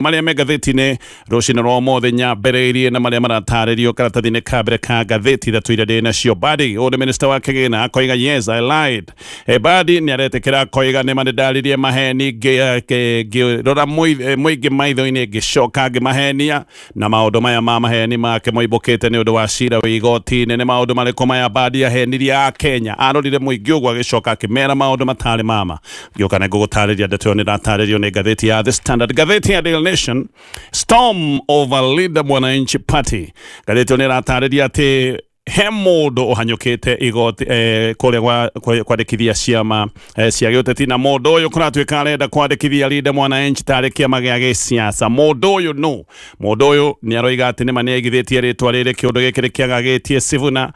Marĩa me ngathĩti-inĩ rũcinĩ rwa ũmũthĩ nyambĩrĩirie na marĩa maratarĩrio karatathi-inĩ ka mbere ka ngathĩti ithatũ iria ndĩ nacio. Mbadi, ũyũ nĩ minista wa kĩgĩna, akoiga yes I lied. Mbadi nĩ aretĩkĩra akoiga nĩma nĩ ndaririe maheni ngĩrora mũingĩ maitho-inĩ ngĩcoka ngĩmahenia. Na maũndũ maya ma maheni make moimbũkĩte nĩ ũndũ wa cira wĩ igoti-inĩ. Nĩ maũndũ marĩkũ maya Mbadi ahenirie Akenya? Arorire mũingĩ ũguo agĩcoka akĩmera maũndũ matarĩ ma ma. Ngĩũka nĩ ngũgũtarĩria ndeto ĩyo nĩ ĩratarĩrio nĩ ngathĩti ya The Standard. Ngathĩti ya Daily Nation, Storm over Linda Mwananchi Party. Ngathĩti ĩyo nĩ ĩratarĩria atĩ he mũndũ ũhanyũkĩte igoti kũrĩa kwandĩkithia ciama cia gĩũteti, na mũndũ ũyũ kũratuĩka arenda kwandĩkithia Linda Mwananchi tarĩ kĩama gĩa gĩsiasa. Mũndũ ũyũ nũ? Mũndũ ũyũ nĩ aroiga atĩ nĩma nĩ aigithĩtie rĩtwa rĩrĩ kĩũndũ gĩkĩ nĩ kĩagagĩtie Sifuna.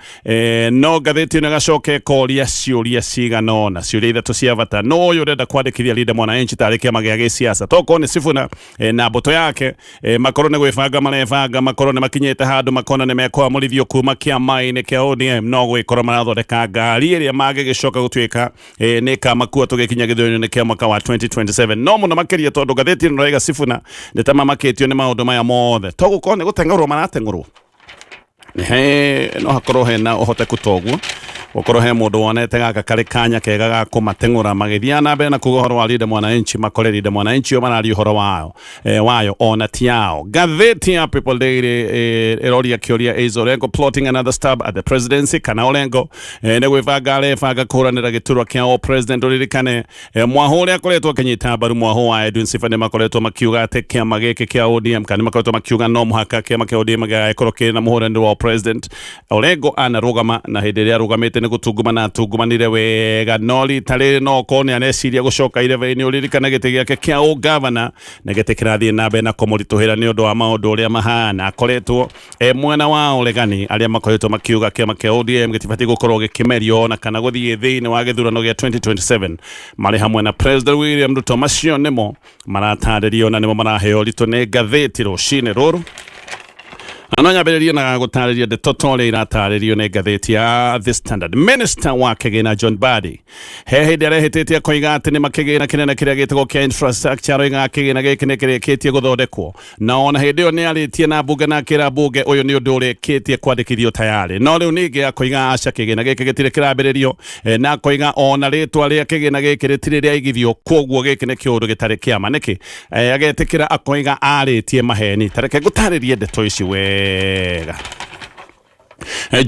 No ngathĩti ĩno ĩgacoka ĩkoria ciũria cigana ũna, ciũria ithatũ cia bata. Nũ ũyũ ũrenda kwandĩkithia Linda Mwananchi tarĩ kĩama gĩa gĩsiasa? Tokorwo nĩ Sifuna na mbũtũ yake, makorwo nĩ gwĩbanga marebanga, makorwo nĩ makinyĩte handũ makona nĩ mekwamũrithio kuma kĩama-inĩ kĩa ODM, no gwĩkorwo marathondeka ngari ĩrĩa mangĩgĩcoka gũtuĩka nĩ ĩkamakua tũgĩkinya gĩthurano-inĩ kĩa mwaka wa 2027. No mũno makĩria tondũ ngathĩti ĩno ĩraiga Sifuna nĩ ta mamakĩtio nĩ maũndũ maya mothe, to gũkorwo nĩ gũteng'ũrwo marateng'ũrwo. He no hakorwo hena ũhoteku toguo gũkorwo he mũndũ wonete gaka karĩ kanya kega ga kũmateng'ũra magĩthiaga na mbere na kuga ũhoro wa Linda Mwananchi, makore Linda Mwananchi ũyũ mararia ũhoro wayo ona ti yao. Ngathĩti ya People Daily ĩroria kĩũria, is Orengo plotting another stab at the presidency? Kana Orengo nĩ gwĩbanga arebanga kũhũranĩra gĩturwa kĩa o president? Ũririkane Mwahu ũrĩa akoretwo akĩnyita mbaru mwahu wa Edwin Sifuna nĩ makoretwo makiuga atĩ kĩama gĩkĩ kĩa ODM, kana nĩ makoretwo makiuga no mũhaka kĩama kĩa ODM gĩgagĩkorwo kĩrĩ na mũhũranĩri wa president. Orengo anarũgama, na hĩndĩ ĩrĩa arũgamĩte nĩ gũtungumana atungumanire wega, no rita rĩrĩ no okorwo nĩ areciria gũcoka irebe-inĩ. Ũririkane gĩtĩ gĩake kĩa ũgavana nĩ gĩtĩ kĩrathiĩ na mbere na kũmũritũhĩra nĩ ũndũ wa maũndũ ũrĩa mahana. Akoretwo mwena wa ũregani arĩa makoretwo makiuga kĩama kĩa ODM gĩtibatiĩ gũkorwo gĩkĩmerio ona kana gũthiĩ thĩinĩ wa gĩthurano gĩa 2027 marĩ hamwe na President William Ruto. Macio nĩmo maratarĩrio na nĩmo maraheo ũritũ nĩ ngathĩti rũcinĩ rũrũ. Na no nyambĩrĩrie na gũtarĩria ndeto ta ũrĩa iratarĩrio nĩ ngathĩti ya The Standard. Minister wa kĩgĩna John Mbadi he hĩndĩ arehĩtĩte akoiga atĩ nĩ makĩgĩna kĩnene kĩrĩa gĩtagwo kĩa infrastructure, aroiga kĩgĩna gĩkĩ nĩ kĩrĩkĩtie gũthondekwo, na ona hĩndĩ ĩyo nĩ arĩtie na mbunge na akĩra mbunge ũyũ nĩ ũndũ ũrĩkĩtie kwandĩkithio tayarĩ. No rĩu ningĩ akoiga aca, kĩgĩna gĩkĩ gĩtirĩ kĩrambĩrĩrio, na akoiga ona rĩtwa rĩa kĩgĩna gĩkĩ rĩtirĩ rĩaigithio, koguo gĩkĩ nĩ kĩũndũ gĩtarĩ kĩama. Nĩkĩ agetĩkĩra akoiga arĩtie maheni? Tareke ngũtarĩrie ndeto ici wega.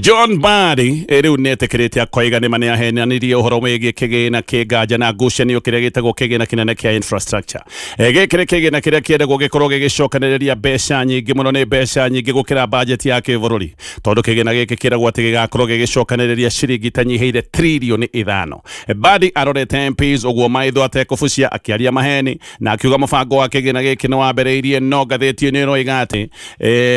John Mbadi rĩu nĩ etĩkĩrĩte akoiga nĩma nĩ ahenanirie ũhoro wĩgiĩ kĩgĩna kĩ nganja na ngucanio kĩrĩa gĩtagwo kĩgĩna kĩnene kĩa infrastructure. Gĩkĩ nĩ kĩgĩna kĩrĩa kĩendagwo gĩkorwo gĩgĩcokanĩrĩria mbeca nyingĩ mũno, nĩ mbeca nyingĩ gũkĩra bajeti ya kĩbũrũri, tondũ kĩgĩna gĩkĩ kĩragwo atĩ gĩgakorwo gĩgĩcokanĩrĩria ciringi itanyihĩire 5 tririoni. Mbadi arorete MPs ũguo maitho atekũbucia akĩaria maheni na akiuga mũbango wa kĩgĩna gĩkĩ nĩ wambĩrĩirie, no ngathĩti ĩno ĩroiga atĩ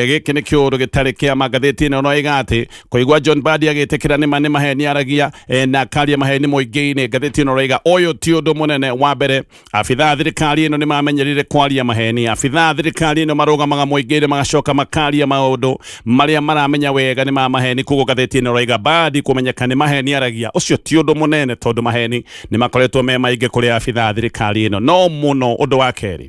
gĩkĩ nĩ kĩũndũ gĩtarĩ kĩama. Ngathĩti ĩno ĩroiga atĩ kũigua John Mbadi agĩtĩkĩra nĩma nĩ maheni aragia, na akaria maheni mũingĩ-inĩ, ngathĩti ĩno ĩroiga ũyũ ti ũndũ mũnene. Wa mbere, abithaa a thirikari ĩno nĩ mamenyerire kwaria maheni. Abithaa a thirikari ĩno marũgamaga mũingĩ-inĩ magacoka makaria maũndũ marĩa maramenya wega nĩ ma maheni. Koguo ngathĩti ĩno ĩroiga Mbadi kũmenyeka nĩ maheni aragia, ũcio ti ũndũ mũnene, tondũ maheni nĩ makoretwo me maingĩ kũrĩ abithaa a thirikari ĩno. No mũno ũndũ wa kerĩ,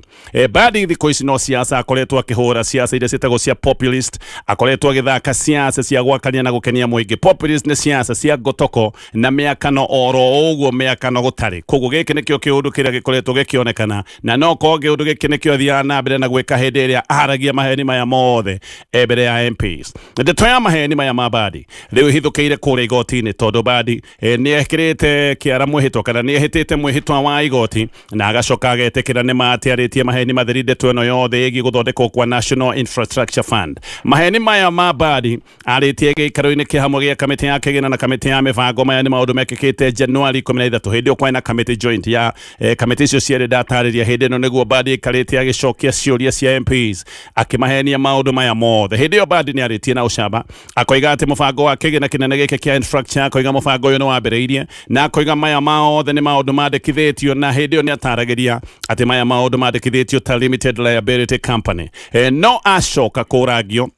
Mbadi thikũ ici no siasa akoretwo akĩhũra, siasa iria ciĩtagwo cia populist. Akoretwo agĩthaka siasa cia gwakania na gũkenia mũingĩ. Populist nĩ siasa cia ngotoko na mĩakano oro ũguo, mĩakano gũtarĩ. Koguo gĩkĩ nĩkĩo kĩũndũ kĩrĩa gĩkoretwo gĩkĩonekana, na no korwo kĩũndũ gĩkĩ nĩkĩo athiaga na mbere na gwĩka hĩndĩ ĩrĩa aragia maheni maya mothe mbere ya MPs. Ndeto ya maheni maya ma Mbadi rĩu ĩhithũkĩire kũrĩa igoti-inĩ, tondũ Mbadi nĩ ekĩrĩte kĩara mwĩhĩtwa, kana nĩ ehĩtĩte mwĩhĩtwa wa igoti, na agacoka agetĩkĩra nĩ ma atĩ arĩtie maheni matheri ndeto ĩno yothe ĩgiĩ gũthondekwo kwa National Infrastructure Fund. Maheni maya ma Mbadi arĩtie gĩikaro-inĩ kĩa hamwe gĩa kamĩtĩ ya kĩgĩna na kamĩtĩ ya mĩbango. Maya nĩ maũndũ mekĩkĩte Januari 13, hĩndĩ ĩyo kwarĩ na kamĩtĩ joint ya kamĩtĩ icio cierĩ ndatarĩria. Hĩndĩ ĩno nĩguo Mbadi aikarĩte agĩcokia ciũria cia MPs akĩmahenia maũndũ maya mothe. Hĩndĩ ĩyo Mbadi nĩ arĩtie na ũcamba akoiga atĩ mũbango wa kĩgĩna kĩnene gĩkĩ kĩa infrastructure, akoiga mũbango ũyũ nĩ wambĩrĩirie, na akoiga maya maothe nĩ maũndũ mandĩkithĩtio, na hĩndĩ ĩyo nĩ ataragĩria atĩ maya maũndũ mandĩkithĩtio ta limited liability company. No acoka kũrangio.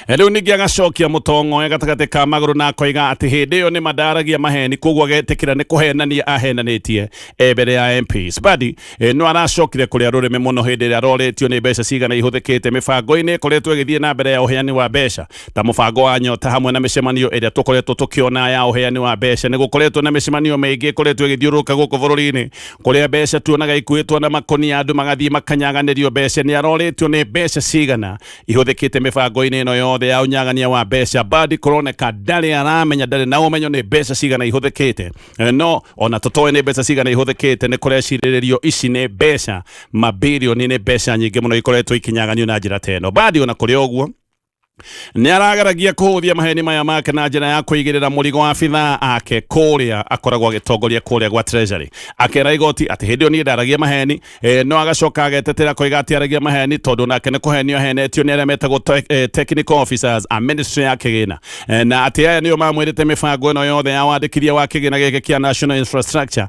Rĩu ningĩ agacokia mũtong'oe gatagatĩ ka magũrũ na akoiga atĩ hĩndĩ ĩyo nĩ mandaragia maheni, koguo agetĩkĩra nĩ kũhenania ahenanĩtie mbere ya MPs. Mbadi no aracokire kũrĩa rũrĩmĩ mũno hĩndĩ ĩrĩa arorĩtio nĩ mbeca cigana ihũthĩkĩte mĩbango-inĩ ĩkoretwo ĩgĩthiĩ na mbere ya ũheani wa mbeca ta mũbango wa Nyota hamwe na mĩcemanio ĩrĩa tũkoretwo tũkĩona ya ũheani wa mbeca. Nĩ gũkoretwo na mĩcemanio mĩingĩ ĩkoretwo ĩgĩthiũrũrũka gũkũ bũrũri-inĩ kũrĩa mbeca tuonaga ikuĩtwo na makũnia, andũ magathiĩ makanyaganĩrio mbeca. Nĩ arorĩtio nĩ mbeca cigana ihũthĩkĩte mĩbango-inĩ ĩno yothe ya ũnyagania wa mbeca. Mbadi kũroneka ndarĩ aramenya, ndarĩ na ũmenyo nĩ mbeca cigana ihũthĩkĩte. No ona tũtoĩ nĩ mbeca cigana ihũthĩkĩte, nĩ kũrecirĩrĩrio ici nĩ mbeca mabilioni, nĩ mbeca nyingĩ mũno ikoretwo ikinyaganio na njĩra ta ĩno. Mbadi ona kũrĩ ũguo nĩ arageragia kũhũthia maheni maya make na njĩra ya kũigĩrĩra mũrigo abithaa ake kũrĩa akoragwo agĩtongoria kũrĩa gwa Treasury, akera igoti atĩ hĩndĩ ĩyo niĩ ndaragia maheni. No agacoka agetetera koiga atĩ aragia maheni tondũ nake nĩ kũhenio ahenetio nĩ arĩa metagwo technical officers a ministry ya kĩgĩna, na atĩ aya nĩo mamwĩrĩte mĩbango ĩno yothe ya wandĩkithia wa kĩgĩna gĩkĩ kĩa national infrastructure.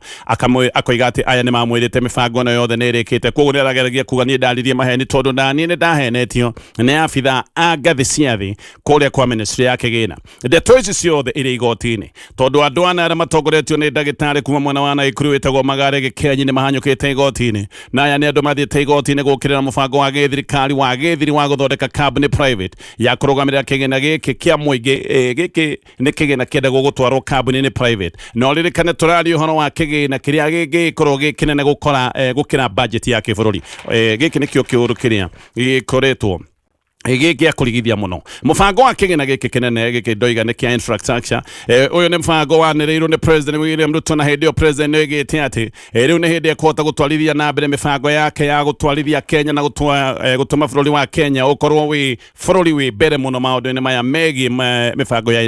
Akoiga atĩ aya nĩ mamwĩrĩte mĩbango ĩno yothe nĩ ĩrĩkĩte, koguo nĩ arageragia kuga niĩ ndaririe maheni tondũ naniĩ nĩ ndahenetio nĩ abithaa a ngathĩ cia thĩ kũrĩa kwa ministry ya kĩgĩna. Ndeto ici ciothe irĩ igoti-inĩ tondũ andũ ana arĩa matongoretio nĩ ndagĩtarĩ kuma mwena wa Naikuru wĩtagwo Magare Gĩkĩanyi nĩ mahanyũkĩte igoti-inĩ, na aya nĩ andũ mathiĩte igoti-inĩ gũkĩrĩra mũbango wa gĩthirikari wa gĩthiri wa gũthondeka kambuni private ya kũrũgamĩrĩra kĩgĩna gĩkĩ kĩa mũingĩ. Gĩkĩ nĩ kĩgĩna kĩendagwo gũtwarwo kambuni-inĩ private, na ũririkane tũraria ũhoro wa kĩgĩna kĩrĩa gĩngĩkorwo gĩ kĩnene gũkora gũkĩra budget ya kĩbũrũri. Gĩkĩ nĩkĩo kĩũndũ kĩrĩa gĩkoretwo gĩkĩ kũrigithia mũno mũbango wa kĩgĩna gĩkĩ kĩnene gĩkĩ ndoiga nĩ kĩa infrastructure. Ũyũ nĩ mũbango wanĩrĩirwo nĩ President William Ruto, na hĩndĩ ĩyo president nĩ oigĩte atĩ rĩu nĩ hĩndĩ ekũhota gũtwarithia na mbere mĩbango yake ya gũtwarithia Kenya na gũtũma bũrũri wa Kenya ũkorwo wĩ bũrũri wĩ mbere mũno maũndũ-inĩ maya megiĩ mĩbango ya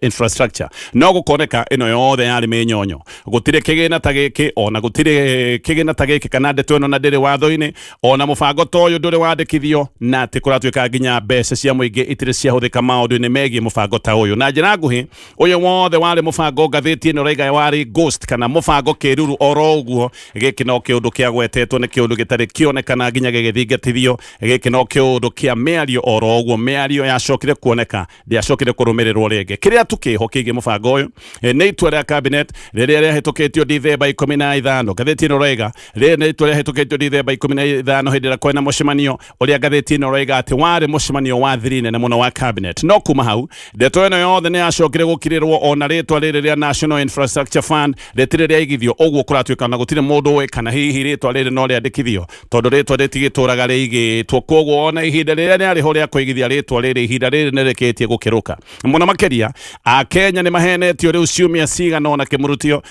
infrastructure. No gũkoneka ĩno yothe yarĩ mĩnyonyo, gũtirĩ kĩgĩna ta gĩkĩ, ona gũtirĩ kĩgĩna ta gĩkĩ kana ndeto ĩno na ndĩrĩ watho-inĩ, ona mũbango ta ũyũ ndũrĩ wandĩkithio, na atĩ kũratuĩka nginya mbeca cia mũingĩ itirĩ ciahũthĩka maũndũ-inĩ megiĩ mũbango ta ũyũ. Na njĩra nguhĩ, ũyũ wothe warĩ mũbango, ngathĩti ĩno raiga warĩ ghost kana mũbango kĩruru oro ũguo. Gĩkĩ no kĩũndũ kĩagwetetwo, nĩ kĩũndũ gĩtarĩ kĩonekana nginya gĩgĩthingatithio. Gĩkĩ no kĩũndũ kĩa mĩario oro ũguo, mĩario yacokire kuoneka ndĩacokire kũrũmĩrĩrwo rĩngĩ. Kĩrĩa tu kĩho kĩgiĩ mũbango ũyũ nĩ itua rĩa cabinet rĩrĩa rĩahĩtũkĩtio Dithemba 15. Ngathĩti ĩno raiga rĩrĩ nĩ itua rĩahĩtũkĩtio Dithemba 15 hĩndĩ ĩrĩa kwĩna mũcemanio ũrĩa ngathĩti ĩno raiga atĩ warĩ mũcemanio wa thiri nene mũno wa cabinet. No kuma hau ndeto ĩno yothe nĩ yacokire gũkirĩrwo, ona rĩtwa rĩrĩ rĩa National Infrastructure Fund rĩtirĩ rĩaigithio. Ũguo kũratuĩka na gũtirĩ mũndũ ũĩ kana hihi rĩtwa rĩrĩ no rĩandĩkithio, tondũ rĩtwa rĩtigĩtũraga rĩigĩtwo. Koguo ona ihinda rĩrĩa rĩarĩ ho rĩa kũigithia rĩtwa rĩrĩ, ihinda rĩrĩ nĩ rĩkĩtie gũkĩrũka mũno makĩria. Akenya nĩ mahenetio rĩu ciumia cigana ona kĩmurutio,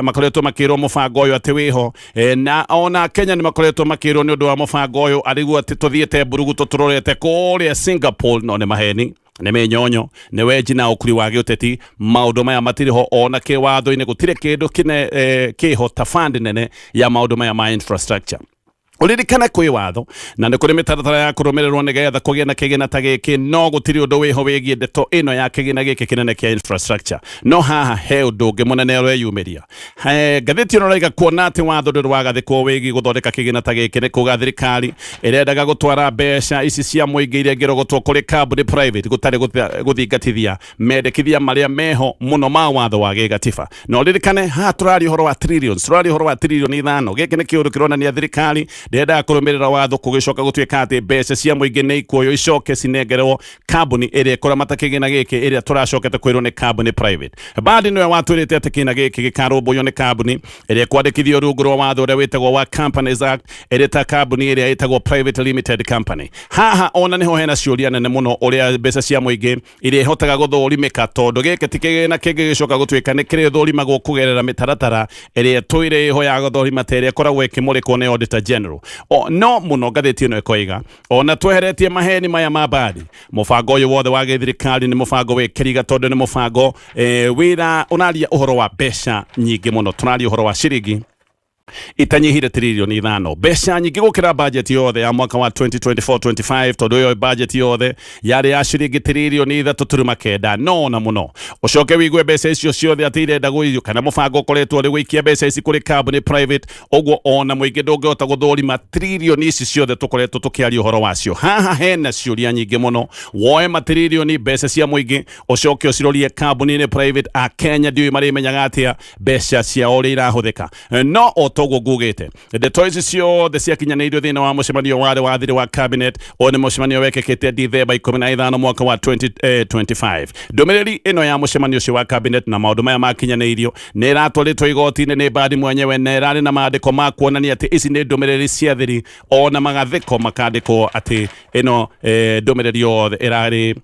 makoretwo makĩrwo mũbango ũyũ atĩ wĩho. Na ona Kenya nĩ makoretwo makĩrwo nĩ ũndũ wa mũbango ũyũ arĩguo atĩ tũthiĩte mburugu tũtũrorete kũrĩa Singapore, no nĩ maheni, nĩ mĩnyonyo, nĩ wenji na ũkuri wa gĩũteti. Maũndũ maya matirĩ ho, ona kĩwatho-inĩ gũtirĩ kĩndũ kĩne kĩho ta fund nene ya maũndũ maya ma infrastructure. Ũririkane kwĩ watho na nĩ kũrĩ mĩtaratara ya kũrũmĩrĩrwo nĩgetha kũgĩe na kĩgĩna ta gĩkĩ, no gũtirĩ ũndũ wĩho wĩgiĩ ndeto ĩno ya kĩgĩna gĩkĩ kĩnene kĩa infrastructure. No haha he ũndũ ũngĩ mũnene ũreyumĩria. Ngathĩti ĩno ĩraiga kuona atĩ watho ndũrĩ wagathĩkwo wĩgiĩ gũthondeka kĩgĩna ta gĩkĩ, nĩ kuga thirikari ĩrendaga gũtwara mbeca ici cia mũingĩ iria ingĩrogotwo kũrĩ kambuni private gũtarĩ gũthingatithia mendekithia marĩa meho mũno ma watho wa gĩgatiba. Na ũririkane haha tũraria ũhoro wa trillions, tũraria ũhoro wa 5 trillion. Gĩkĩ nĩ kĩũndũ kĩronania thirikari ndĩrendaga kũrũmĩrĩra watho, gũgĩcoka gũtuĩka atĩ mbeca cia mũingĩ nĩ ikuoywo icoke cinengerwo kambuni ĩrĩa ĩkũramata kĩgĩna gĩkĩ, ĩrĩa tũracokete kwĩrwo nĩ kambuni private. Mbadi nĩwe watwĩrĩte atĩ kĩgĩna gĩkĩ gĩkarũmbũiyo nĩ kambuni ĩrĩa ĩkwandĩkithio rungu rwa watho ũrĩa wĩtagwo wa Companies Act, ĩrĩ ta kambuni ĩrĩa ĩtagwo private limited company. Haha ona nĩho hena ciũria nene mũno ũrĩa mbeca cia mũingĩ iria ihotaga gũthũrimĩka, tondũ gĩkĩ ti kĩgĩna kĩngĩgĩcoka gũtuĩka nĩ kĩrĩthũrimagwo kũgerera mĩtaratara ĩrĩa ĩtũire ĩho ya gũthũrima ta ĩrĩa ĩkoragwo ĩkĩmũrĩkwo nĩ Auditor General. No mũno ngathĩti ĩno ĩkoiga ona tweheretie maheni maya ma Mbadi, mũbango ũyũ wothe wa gĩthirikari nĩ mũbango wĩ kĩriga, tondũ nĩ mũbango wĩra ũraria ũhoro wa mbeca nyingĩ mũno, tũraria ũhoro wa ciringi Itanyihire 5 tiririoni, mbeca nyingĩ gũkĩra bajeti yothe ya mwaka wa 2024-25, tondũ ĩyo bajeti yothe yarĩ ya ciringi 3.9 tiririoni. No na mũno ũcoke wigue mbeca icio ciothe atĩ irenda gũirio kana mũbango ũkoretwo ũrĩ gũikia mbeca ici kũrĩ kambuni private. Ũguo ona mũingĩ ndũngĩhota gũthũrima tiririoni ici ciothe tũkoretwo tũkĩaria ũhoro wacio. Haha hena ciũria nyingĩ mũno. Woe matiririoni mbeca cia mũingĩ, ũcoke ũcirorie kambuni-inĩ private, a Kenya ndiũĩ marĩmenyaga atĩa mbeca ciao ũrĩa irahũthĩka. No o toguo ngugĩte, ndeto ici ciothe ciakinyanĩirio thĩinĩ wa mũcemanio warĩ wa thiri wa cabinet. Ũyũ nĩ mũcemanio wekĩkĩte Dithemba 15 mwaka wa 2025. Ndũmĩrĩri ĩno ya mũcemanio ũcio wa cabinet na maũndũ maya makinyanĩirio nĩ ĩratwarĩtwo igoti-inĩ nĩ Mbadi mwenyewe, na ĩrarĩ na maandĩko ma kuonania atĩ ici nĩ ndũmĩrĩri cia thiri, ona magathĩko makandĩkwo atĩ ĩno ndũmĩrĩri yothe ĩrarĩ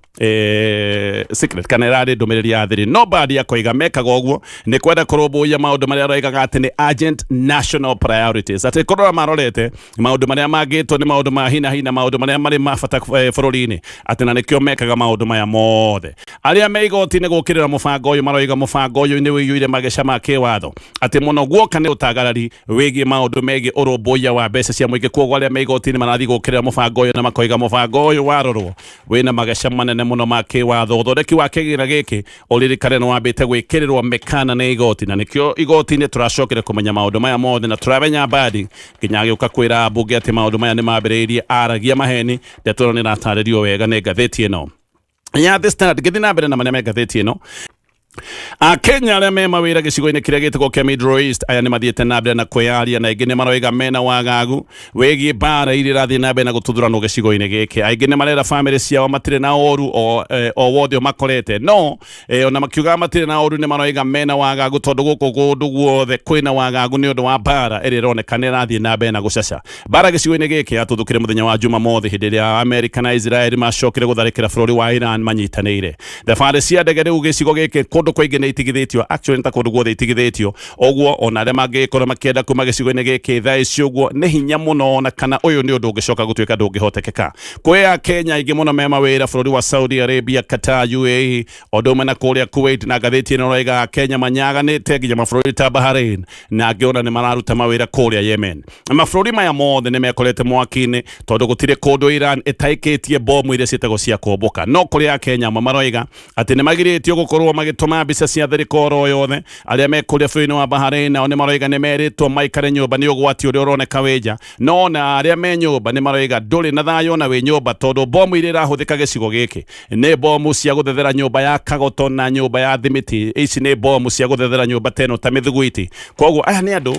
secret kana ĩrarĩ ndũmĩrĩri ya thiri. No Mbadi akoiga mekaga ũguo nĩ kwenda kũrũmbũiya maũndũ marĩa aroigaga atĩ nĩ urgent national priorities, atĩ kũrora marorete maũndũ marĩa mangĩtwo nĩ maũndũ ma hina hina, maũndũ marĩa marĩ ma bata bũrũri-inĩ, atĩ na nĩkĩo mekaga maũndũ maya mothe. Arĩa me igoti-inĩ gũkĩrĩra mũbango ũyũ maroiga mũbango ũyũ nĩ ũiyũire mageca ma kĩwatho, atĩ mũno guoka nĩ ũtagarari wĩgiĩ maũndũ megiĩ ũrũmbũiya wa mbeca cia mũingĩ. Koguo arĩa me igoti-inĩ marathiĩ gũkĩrĩra mũbango ũyũ na makoiga mũbango ũyũ warorwo wĩna mageca manene mũno ma kĩwatho. Ũthondeki wa kĩgĩna gĩkĩ, ũririkane, nĩ wambĩte gwĩkĩrĩrwo mĩkana nĩ igoti, na nĩkĩo igoti-inĩ tũracokire kũmenya maũndũ maya mothe, na tũramenya Mbadi nginya agĩũka kwĩra mbunge atĩ maũndũ maya nĩ mambĩrĩirie aragia maheni. Ndeto ĩno nĩ ĩratarĩrio wega nĩ ngathĩti ĩno ya The Standard. Ngĩthiĩ na mbere na marĩa me ngathĩti ĩno, Akenya arĩa me mawĩra gĩcigo-inĩ kĩrĩa gĩtagwo kĩa Middle East, aya nĩ mathiĩte na mbere na kwĩyaria, na aingĩ nĩ maroiga mena wagagu wĩgiĩ mbara iria irathiĩ na mbere na gũtuthuranwo gĩcigo-inĩ gĩkĩ. Aingĩ nĩ marera bamĩrĩ ciao matirĩ na ũru o wothe ũmakorete, no ona makiugaga matirĩ na ũru, nĩ maroiga mena wagagu tondũ gũkũ kũndũ guothe kwĩna wagagu nĩ ũndũ wa mbara ĩrĩa ĩroneka nĩ ĩrathiĩ na mbere na gũcaca. Mbara gĩcigo-inĩ gĩkĩ yatuthũkire mũthenya wa Jumamothi, hĩndĩ ĩrĩa Amerika na Israeli macokire gũtharĩkĩra bũrũri wa Iran manyitanĩire. Thabarĩ cia ndege rĩu gĩcigo gĩkĩ kũndũ kũingĩ nĩ itigithĩtio, actually nĩ ta kũndũ guothe itigithĩtio. Ũguo ona arĩa mangĩgĩkorwo makĩenda kuma gĩcigo-inĩ gĩkĩ thaa ici ũguo nĩ hinya mũno, ona kana ũyũ nĩ ũndũ ũngĩcoka gũtuĩka ndũngĩhotekeka. Kwĩ Akenya aingĩ mũno me mawĩra bũrũri wa Saudi Arabia, Qatar, UAE, o ũndũ ũmwe na kũrĩa Kuwait, na ngathĩti ĩno ĩroiga Akenya manyaganĩte nginya mabũrũri ta Bahrain, na angĩ ona nĩ mararuta mawĩra kũrĩa Yemen. Mabũrũri maya mothe nĩ mekorete mwaki-inĩ tondũ gũtirĩ kũndũ Iran ĩtaikĩtie bomu iria ciĩtagwo cia kũmbũka. No kũrĩ Akenya amwe maroiga atĩ nĩ magirĩtio gũkorwo magĩtũma mbica cia thirikoro oro yothe. Arĩa me kũrĩa bũrũri-inĩ wa Bahrain nao nĩ maroiga nĩ merĩtwo maikare nyũmba nĩ ũgwati ũrĩa ũroneka wĩ nja. No ona arĩa me nyũmba nĩ maroiga ndũrĩ na thayũ ona wĩ nyũmba, tondũ bomu iria irahũthĩka gĩcigo gĩkĩ nĩ bomu cia gũthethera nyũmba ya kagoto na nyũmba ya thimiti. Ici nĩ bomu cia gũthethera nyũmba teno ta mĩthugwiti. Koguo aya nĩ andũ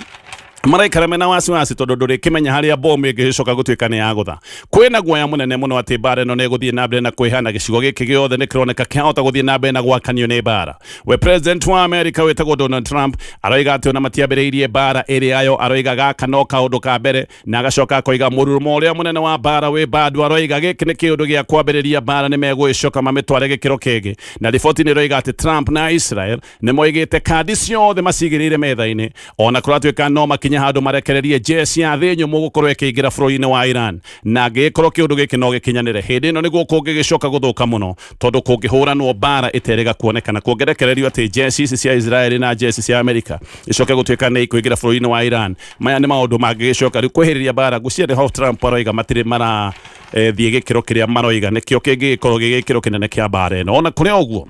maraikara mena wasiwasi tondũ ndũrĩkĩmenya harĩa bomu ĩngĩcoka gũtuĩka nĩ yagũtha. Kwĩna guoya mũnene mũno atĩ mbara ĩno nĩ ĩgũthiĩ na mbere na kwĩhana. Gĩcigo gĩkĩ gĩothe nĩ kĩroneka kĩahota gũthiĩ na mbere na gwakanio nĩ mbara. We president wa America wĩtagwo Donald Trump aroiga atĩ ona matiambĩrĩirie mbara ĩrĩ yayo, aroiga gaka no kaũndũ ka mbere, na agacoka akoiga mũrurumo ũrĩa mũnene wa mbara wĩ bado. Aroiga gĩkĩ nĩ kĩũndũ gĩa kwambĩrĩria, mbara nĩ megũgĩcoka mamĩtware gĩkĩro kĩngĩ. Na riboti nĩ ĩroiga atĩ Trump na Israel nĩ moigĩte kandi ciothe macigĩrĩire metha-inĩ, ona kũratuĩka no makinye handũ marekererie jeshi ya thĩ nyũmũ gũkorwo ĩkĩingĩra bũrũri-inĩ wa Iran. Na angĩgĩkorwo kĩũndũ gĩkĩ no gĩkinyanĩre, hĩndĩ ĩno nĩguo kũngĩgĩcoka gũthũka mũno, tondũ kũngĩhũranwo mbara ĩterĩga kuonekana kuongerekererio atĩ jeshi ici cia Israeli na jeshi cia Amerika icoke gũtuĩka nĩ ikũingĩra bũrũri-inĩ wa Iran, maya nĩ maũndũ mangĩgĩcoka rĩu kwĩhĩrĩria mbara. Ngwĩciria nĩho Trump aroiga matirĩ mara thiĩ gĩkĩro kĩrĩa maroiga nĩkĩo kĩngĩgĩkorwo gĩ gĩkĩro kĩnene kĩa mbara ĩno. Ona kũrĩ ũguo,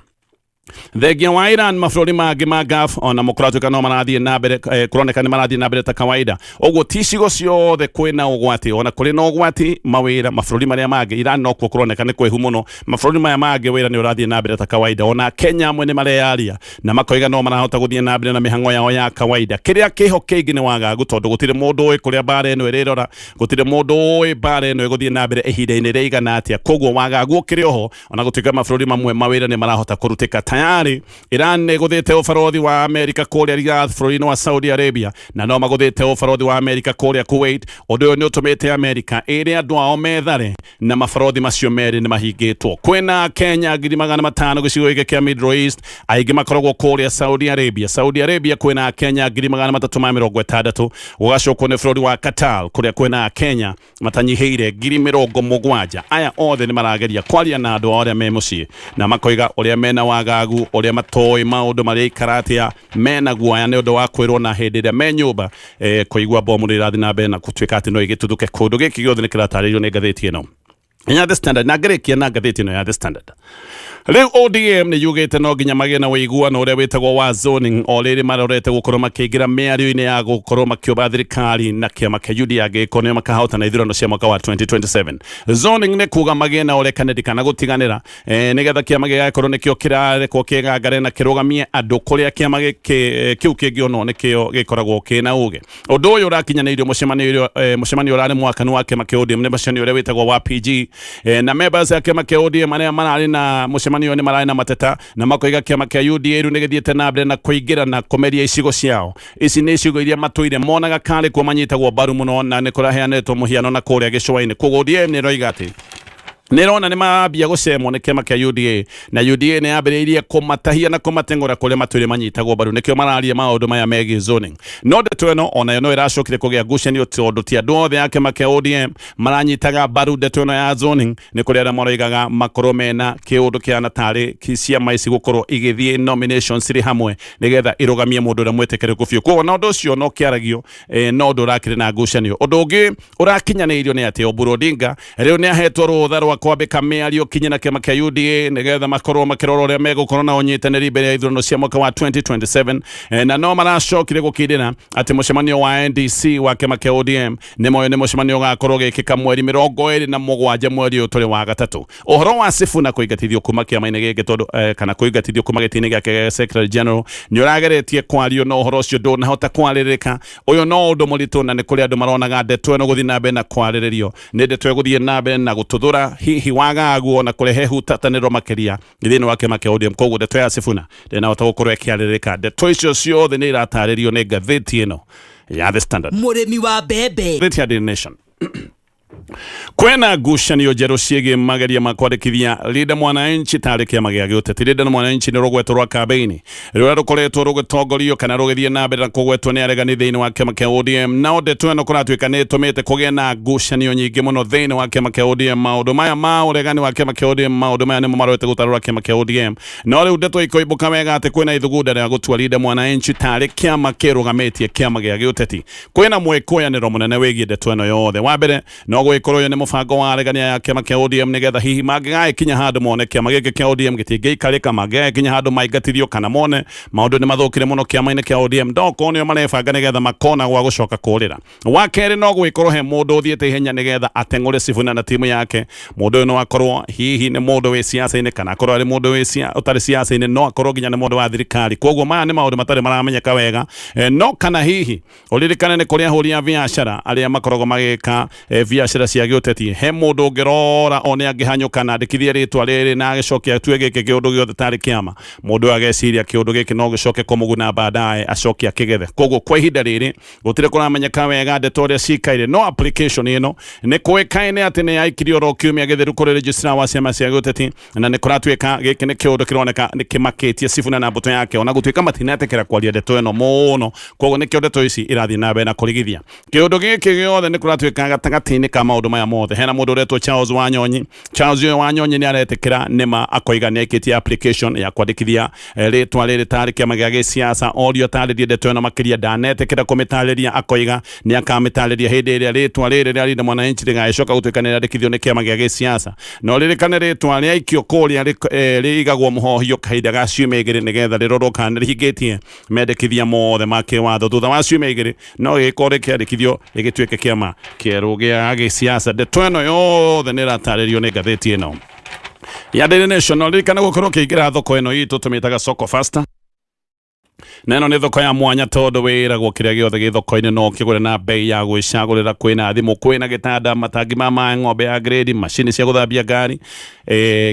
thengia wa Iran, mabũrũri mangĩ ma Gulf ona kũratuĩka no marathiĩ na mbere, kũroneka nĩ marathiĩ na mbere ta kawaida. Ũguo ti icigo ciothe kwĩna ũgwati. Ona kũrĩ na ũgwati, mawĩra mabũrũri marĩa mangĩ, Iran nokuo kũroneka nĩ kwĩhu mũno, mabũrũri maya mangĩ wĩra nĩ ũrathiĩ na mbere ta kawaida. Ona Kenya amwe nĩ mareyaria na makoiga no marahota gũthiĩ na mbere na mĩhang'o yao ya kawaida. Kĩrĩa kĩho kĩingĩ nĩ wagagu, tondũ gũtirĩ mũndũ ũĩ kũrĩa mbara ĩno ĩrĩrora, gũtirĩ mũndũ ũĩ mbara ĩno ĩgũthiĩ na mbere ihinda-inĩ rĩigana atĩa. Koguo wagagu ũkĩrĩ oho, ona gũtuĩka mabũrũri mamwe mawĩra nĩ marahota kũrutĩka. Tayari Iran nĩ ĩgũthĩte ũbarothi wa Amerika kũrĩa Riyadh bũrũri-inĩ wa Saudi Arabia, na no magũthĩte ũbarothi wa Amerika kũrĩa Kuwait. Ũndũ ũyũ nĩ ũtũmĩte Amerika ĩre andũ ao methare, na mabarothi macio merĩ nĩ mahingĩtwo. Kwĩna Kenya 500,000 gĩcigo gĩkĩ kĩa Middle East, aingĩ makoragwo kũrĩa Saudi Arabia. Saudi Arabia kwĩna Kenya 360,000, gũgacokwo nĩ bũrũri wa Qatar kũrĩa kwĩna Kenya matanyihĩire 70,000. Aya othe nĩ marageria kwaria na andũ ao arĩa me mũciĩ na makoiga ũrĩa mena wagagu. wagagu ũrĩa matoĩ maũndũ marĩa ikara atĩa mena guoya nĩ ũndũ wa kwĩrwo na hĩndĩ ĩrĩa me nyũmba kũigua bomu nĩ irathiĩ na mbere na gũtuĩka atĩ no igĩtuthũke. Kũndũ gĩkĩ gĩothe nĩ kĩratarĩrio nĩ ngathĩti ĩno ya The Standard. Na ngĩrĩkia na ngathĩti ĩno ya The Standard, rĩu ODM nĩ yugĩte no nginya magĩe na ũiguano ũrĩa wĩtagwo wa zoning o rĩrĩ marorete gũkorwo makĩingĩra mĩario-inĩ ya gũkorwo makĩũmba thirikari na kĩama kĩa UDA angĩkorwo nĩo makahotana ithurano cia mwaka wa 2027. Zoning nĩ kuga magĩe na ũrekanĩri kana gũtiganĩra nĩgetha kĩama gĩgakorwo nĩkĩo kĩrarekwo kĩgangare na kĩrũgamie andũ kũrĩa kĩama kĩu kĩngĩonwo nĩkĩo gĩkoragwo kĩna ũgĩ. Ũndũ ũyũ ũrakinyanĩirio mũcemanio ũrarĩ mwakanu wa kĩama kĩa ODM, nĩ mũcemanio ũrĩa wĩtagwo wa PG, na members a kĩama kĩa ODM arĩa mararĩ na mũcemanio nĩ mararĩ na mateta na makoiga kĩama kĩa UDA rĩu nĩ gĩthiĩte na mbere na kũingĩra na kũmeria icigo ciao. Ici nĩ icigo iria matũire monaga karĩ kuo manyitagwo mbaru mũno na nĩ kũraheanĩtwo mũhiano na kũrĩa gĩcũa-inĩ. Koguo ODM nĩ ĩroiga atĩ nĩ ĩrona nĩ mambia gũcemwo nĩ kĩama kĩa UDA na UDA nĩ yambĩrĩirie kũmatahia na kũmateng'ũra kũrĩa matũire manyitagwo mbaru, nĩkĩo mararia maũndũ maya megiĩ zoning. No ndeto ĩno onayo no ĩracokire kũgĩa ngucanio tondũ ti andũ othe a kĩama kĩa ODM maranyitaga mbaru ndeto ĩno ya zoning. Nĩ kũrĩ arĩa maroigaga makorwo mena kĩũndũ kĩhana tarĩ ciama ici gũkorwo igĩthiĩ nominations cirĩ hamwe nĩgetha irũgamie mũndũ ũrĩa mwĩtĩkĩrĩku biũ. Koguo na ũndũ ũcio no kĩaragio, no ũndũ ũrakĩrĩ na ngucanio. Ũndũ ũngĩ ũrakinyanĩirio nĩ atĩ Oburu Odinga rĩu nĩ ahetwo rũtha rwa kwambĩka mĩario kinye na kĩama kĩa UDA nĩgetha makorwo makĩrora ũrĩa megũkorwo na ũnyitanĩri mbere ya ithurano cia mwaka wa 2027. Na no maracokire gũkindĩra atĩ mũcemanio wa NDC wa kĩama kĩa ODM nĩ moyo nĩ mũcemanio ũgakorwo ũgĩkĩka mweri 27 mweri ũyũ tũrĩ wa gatatũ. Ũhoro wa Sifuna kũingatithio kuma kĩama-inĩ gĩkĩ tondũ kana kũingatithio kuma gĩtĩ-inĩ gĩake gĩa Secretary General nĩ ũrageretie kwario, no ũhoro ũcio ndũnahota kwarĩrĩka. Ũyũ no ũndũ mũritũ na nĩ kũrĩ andũ maronaga ndeto ĩno gũthiĩ na mbere na kwarĩrĩrio nĩ ndeto ĩgũthiĩ na mbere na gũtũthũra hihi wagagu ona kũrehe hutatanĩro makĩria thĩinĩ wa kĩama kĩa ODM. Koguo ndeto ya Sifuna ndĩnahota gũkorwo ĩkĩarĩrĩka. Ndeto icio ciothe nĩ iratarĩrio nĩ ngathĩti ĩno ya The Standard. Mũrĩmi wa mbembe. Ngathĩti ya Daily Nation, kwĩna ngucanio njerũ ciĩgiĩ mageria ma kwandĩkithia Linda Mwananchi tarĩ kĩama gĩa gĩũteti. Linda Mwananchi nĩ rũgwetwo rwa kambĩini rũrĩa rũkoretwo rũgĩtongorio kana rũgĩthiĩ na mbere na kũgwetwo nĩ aregani thĩinĩ wa kĩama kĩa ODM. Nao ndeto ĩno kũratuĩka nĩ ĩtũmĩte kũgĩe na ngucanio nyingĩ mũno thĩinĩ wa kĩama kĩa ODM. Maũndũ maya ma ũregani wa kĩama kĩa ODM, maũndũ maya nĩmo marorete gũtarũra kĩama kĩa ODM. No rĩu ndeto ikoimbũka wega atĩ kwĩna ithugunda rĩa gũtua Linda Mwananchi tarĩ kĩama kĩrũgamĩtie kĩama gĩa gĩũteti. Kwĩna mwĩkũyanĩro mũnene wĩgiĩ ndeto ĩno yothe. Wa mbere, no gũgĩkorwo ũyũ nĩ mũbango wa aregani aya a kĩama kĩa ODM nĩgetha hihi mangĩgagĩkinya handũ mone kĩama gĩkĩ kĩa ODM gĩtingĩikarĩka, mangĩgagĩkinya handũ maingatithio kana mone maũndũ nĩ mathũkire mũno kĩama-inĩ kĩa ODM, ndokorwo nĩo marebanga nĩgetha makona gwa gũcoka kũrĩra. Wa kerĩ, no gũgĩkorwo he mũndũ ũthiĩte ihenya nĩgetha ateng'ũre Sifuna na timu yake. Mũndũ ũyũ no akorwo hihi nĩ mũndũ wĩ siasa-inĩ kana akorwo arĩ mũndũ ũtarĩ siasa-inĩ, no akorwo nginya nĩ mũndũ wa thirikari. Koguo maya nĩ maũndũ matarĩ maramenyeka wega. No kana hihi ũririkane nĩ kũrĩ ahũri a biacara arĩa makoragwo magĩka biacara cia gĩũteti. He mũndũ ũngĩrora one angĩhanyũka na andĩkithie rĩtwa rĩrĩ na agĩcoke atue gĩkĩ kĩũndũ gĩothe tarĩ kĩama, mũndũ ũyũ ageciria kĩũndũ gĩkĩ no gĩcoke kũmũguna baadaye acoke akĩgethe. Koguo kwa ihinda rĩrĩ gũtirĩ kũramenyeka wega ndeto ũrĩa cikaire, no application ĩno nĩ kũĩkaine atĩ nĩ yaikirio oro kiumia gĩtheru kũrĩ registrar wa ciama cia gĩũteti, na nĩ kũratuĩka gĩkĩ nĩ kĩũndũ kĩroneka nĩ kĩmakĩtie Sifuna na mbũtũ yake, ona gũtuĩka matinetĩkĩra kwaria ndeto ĩno mũno. Koguo nĩkĩo ndeto ici irathiĩ na mbere na kũrigithia kĩũndũ gĩkĩ gĩothe. Nĩ kũratuĩka gatagatĩ-inĩ ka maũndũ maya mothe hena mũndũ ũretwo Charles Wanyonyi. Charles ũyũ Wanyonyi nĩ aretĩkĩra nĩma, akoiga nĩ aikĩtie application ya kwandĩkithia rĩtwa rĩrĩ tarĩ kĩama gĩa gĩsiasa. Orio atarĩrie ndeto ĩno makĩria, ndanetĩkĩra kũmĩtarĩria, akoiga nĩ akamĩtarĩria hĩndĩ ĩrĩa rĩtwa rĩrĩ rĩa Linda Mwananchi rĩgagĩcoka gũtuĩka nĩ rĩandĩkithio nĩ kĩama gĩa gĩsiasa. No ririkane rĩtwa rĩaikio kũrĩa rĩigagwo mũhohio kahinda ga ciumia 2 nĩgetha rĩrorwo kana nĩ rĩhingĩtie mendekithia mothe ma kĩwatho. Thutha wa ciumia 2 no gĩgĩkorwo rĩkĩandĩkithio gĩgĩtuĩke kĩama kĩerũ gĩa gĩsiasa. Ndeto ĩno yothe nĩ ĩratarĩrio nĩ ngathĩti ĩno ya Daily Nation. No ririkane gũkorwo ũkĩingĩra thoko ĩno itũ tũmĩtaga Soko Faster, na ĩno nĩ thoko ya mwanya tondũ wĩragwo kĩrĩa gĩothe gĩ thoko-inĩ no ũkĩgũre na bei ya gwĩcagũrĩra. Kwĩna thimũ, kwĩna gĩtanda, matangi ma maĩ, ng'ombe ya grade, macini cia gũthambia ngari,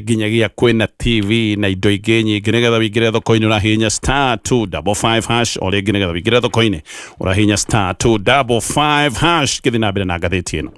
nginyagia kwĩna TV na indo ingĩ nyingĩ. Nĩgetha wĩingĩre thoko-inĩ ũrahihinya *255# o rĩngĩ, nĩgetha wĩingĩre thoko-inĩ ũrahihinya *255#. Ngĩthiĩ na mbere na ngathĩti ĩno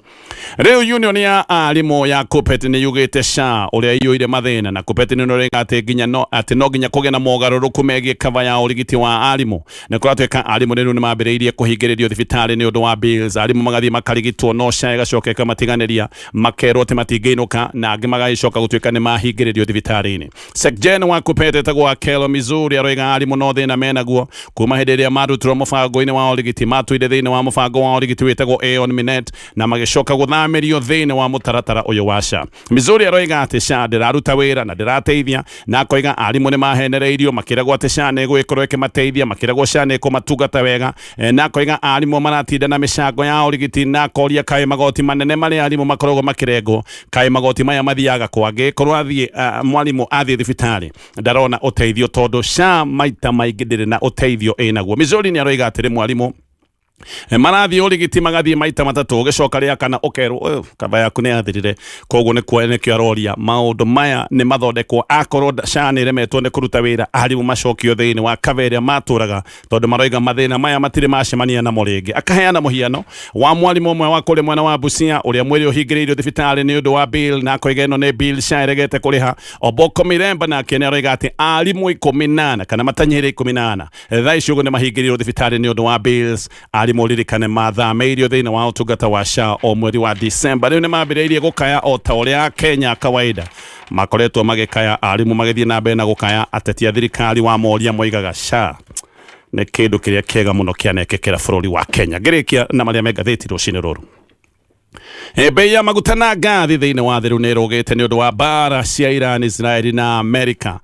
rĩu, union ya arimũ ya KUPPET nĩ yugĩte SHA ũrĩa iyũire mathĩna, na KUPPET nĩ ĩroiga atĩ nginya no atĩ no nginya kũgĩe na mogarũrũku megiĩ cover ya ũrigiti wa wa arimũ. Nĩ kũratuĩka arimũ rĩu nĩ mambĩrĩirie kũhingĩrĩrio thibitarĩ nĩ ũndũ wa bills. Arimũ magathiĩ makarigitwo no SHA ĩgacoka ĩkamatiganĩria, makerwo atĩ matingĩinũka, na angĩ magagĩcoka gũtuĩka nĩ mahingĩrĩrio thibitarĩ-inĩ. Secgen wa KUPPET etagwo Akelo Missouri aroiga arimũ no thĩna menaguo kuma hĩndĩ ĩrĩa marutirwo mũbango-inĩ wa ũrigiti. Matũire thĩinĩ wa mũbango wa ũrigiti wĩtagwo Aon Minet na magĩcoka gũthamĩrio thĩinĩ wa mũtaratara ũyũ wa SHA. Missouri aroiga atĩ SHA ndĩraruta wĩra na ndĩrateithia, na akoiga arimũ nĩ mahenereirio makĩragwo atĩ SHA nĩ ĩgũgĩkorwo ĩkĩmateithia, makĩragwo SHA nĩ ĩkũmatungata wega, na akoiga arimũ maratinda na mĩcango ya ũrigiti, na akoria kaĩ magoti manene marĩa arimũ makoragwo makĩrengwo, kaĩ magoti maya mathiaga kũ angĩkorwo athiĩ mwarimũ athiĩ thibitarĩ ndarona ũteithio tondũ SHA maita maingĩ ndĩrĩ na ũteithio ĩnaguo. Missouri nĩ aroiga atĩrĩ mwarimũ marathiĩ ũrigiti magathiĩ maita matatũ, ũgĩcoka rĩa kana ũkerwo, "Eh, kaba yaku nĩ yathirire." Koguo nĩ kuoya nĩkĩo aroria maũndũ maya nĩ mathondekwo, akorwo SHA nĩ ĩremetwo nĩ kũruta wĩra, arimũ macokio thĩinĩ wa kaba ĩrĩa matũraga, tondũ maroiga mathĩna maya matirĩ macemania namo rĩngĩ. Akaheana mũhiano wa mwarimũ ũmwe wa kũrĩa mwena wa Busia ũrĩa mwĩrĩ ũhingĩrĩirio thibitarĩ nĩ ũndũ wa bill, na akoiga ĩno nĩ bill SHA ĩregete kũrĩha. Oboko Miremba nake nĩ aroiga atĩ arimũ 14 kana matanyihĩre 14 thaa ici ũguo nĩ mahingĩrĩirwo thibitarĩ nĩ ũndũ wa bills. Arimũ ririkane mathamĩirio thĩinĩ wa ũtungata wa SHA o mweri wa December. Rĩu nĩ mambĩrĩirie gũkaya o ta ũrĩa Kenya kawaida makoretwo magĩkaya, arimũ magĩthiĩ na mbere na gũkaya. Ateti a thirikari wa moria moigaga SHA nĩ kĩndũ kĩrĩa kĩega mũno kĩanekĩkĩra bũrũri wa Kenya. Ngĩrĩkia na marĩa me ngathĩti rũcinĩ rũrũ. Bei ya maguta na ngathi thĩinĩ wa thĩ rĩu nĩ ĩrũgĩte nĩ ũndũ wa mbara cia Iran, Israeli na Amerika.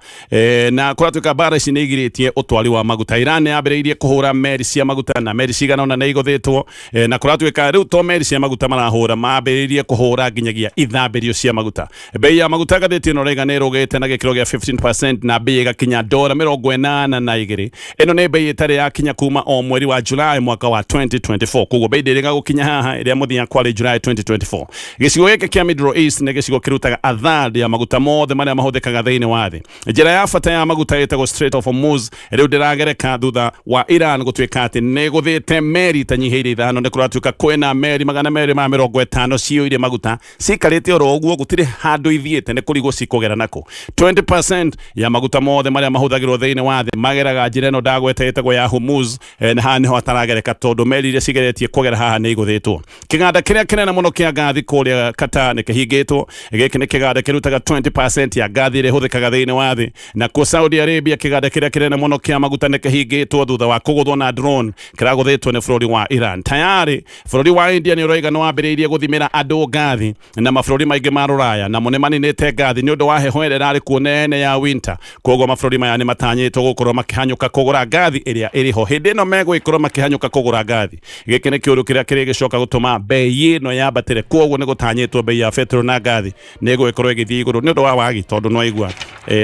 Na kũratuĩka mbara ici nĩ igirĩtie ũtwari wa maguta. Iran nĩ yambĩrĩirie kũhũra meri cia maguta na meri cigana ũna nĩ igũthĩtwo. Na kũratuĩka rĩu to meri cia maguta marahũra, mambĩrĩirie kũhũra nginyagia ithambĩrio cia maguta. Bei ya maguta ngathĩti ĩno ĩraiga nĩ ĩrũgĩte na gĩkĩro gĩa 15% na bei ĩgakinya dora 82. Ĩno nĩ bei ĩtarĩ yakinya kuma o mweri wa July mwaka wa 2024. Koguo bei ndĩrĩga gũkinya haha ĩrĩa mũthia kwarĩ July 2024. Gĩcigo gĩkĩ kĩa Middle East nĩ gĩcigo kĩrutaga a third ya maguta mothe marĩa mahũthĩkaga thĩinĩ wa thĩ. Njĩra ya bata ya maguta ĩtagwo Strait of Hormuz rĩu ndĩragereka thutha wa Iran gũtuĩka atĩ nĩ ĩgũthĩte meri itanyihĩire ithano. Nĩ kũratuĩka kwĩna meri 250 ciyũire maguta ciikarĩte oro ũguo, gũtirĩ handũ ithiĩte, nĩ kũrigwo cikũgera nakũ. 20% ya maguta mothe marĩa mahũthagĩrwo thĩinĩ wa thĩ mageraga njĩra ĩno ndagweta ĩtagwo ya Hormuz, na haha nĩho hataragereka tondũ meri iria cigeretie kũgera haha nĩ igũthĩtwo. Kĩganda kĩrĩa kĩnene mũno kĩa ngathi kũrĩa Qatar nĩ kĩhingĩtwo. Gĩkĩ nĩ kĩganda kĩrutaga 20% ya ngathi ĩrĩa ĩhũthĩkaga thĩinĩ wa thĩ. Nakuo Saudi Arabia kĩganda kĩrĩa kĩnene mũno kĩa maguta nĩ kĩhingĩtwo thutha wa kũgũthwo na drone kĩragũthĩtwo nĩ bũrũri wa Iran. Tayari bũrũri wa India nĩ ũroiga nĩ wambĩrĩirie gũthimĩra andũ ngathi, na mabũrũri maingĩ ma rũraya namo nĩ maninĩte ngathi nĩ ũndũ wa heho ĩrĩa ĩrarĩ kuo nene ya winter. Koguo mabũrũri maya nĩ matanyĩtwo gũkorwo makĩhanyũka kũgũra ngathi ĩrĩa ĩrĩ ho. Hĩndĩ ĩno megũgĩkorwo makĩhanyũka kũgũra ngathi, gĩkĩ nĩ kĩũndũ kĩrĩa kĩrĩgĩcoka gũtũma bei ĩno yambatĩre. Koguo nĩ gũtanyĩtwo bei ya betũrũ na ngathi nĩ ĩgũgĩkorwo ĩgĩthiĩ igũrũ nĩ ũndũ wa wagi, tondũ no igua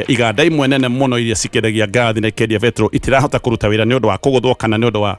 iganda imwe nene mũno iria cikĩendagia ngathi na ikendia betũrũ itirahota kũruta wĩra nĩ ũndũ wa kũgũthwo kana nĩ ũndũ wa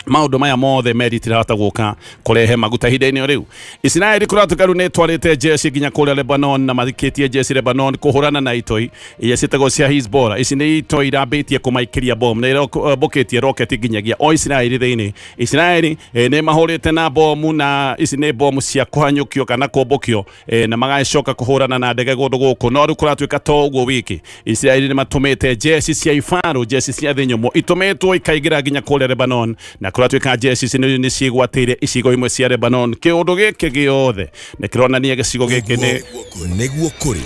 maũndũ maya mothe, meri itirahota gũka kũrehe maguta ihinda-inĩ o rĩu. Isiraeli kũratuĩka rĩu nĩ ĩtwarĩte jeshi nginya kũrĩa Lebanon na mathikĩtie jeshi Lebanon kũhũrana na itoi iria ciĩtagwo cia Hezbollah. Ici nĩ itoi irambĩtie kũmaikĩria bomu na irambũkĩtie roketi nginyagia o Isiraeli thĩinĩ. Isiraeli nĩ mahũrĩte na bomu, na ici nĩ bomu cia kũhanyũkio kana kũmbũkio, na magacoka kũhũrana na ndege kũndũ gũkũ. No rĩu kũratuĩka to ũguo wiki, Isiraeli nĩ matũmĩte jeshi cia ibaru, jeshi cia thĩ nyũmũ itũmĩtwo ikaingĩra nginya kũrĩa Lebanon, na kũratuĩka jeshi ici nĩ ciĩgwatĩire icigo imwe cia Lebanon. Kĩũndũ gĩkĩ gĩothe nĩ kĩronania gĩcigo gĩkĩ nĩ Nĩguo kũrĩ.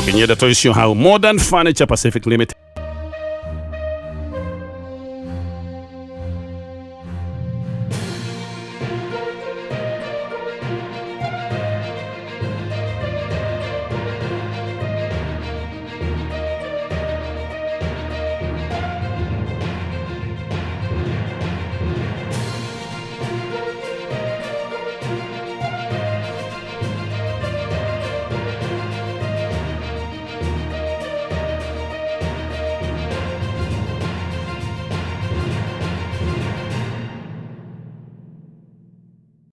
Ũkinyie ndeto icio hau. Modern Furniture Pacific Limited.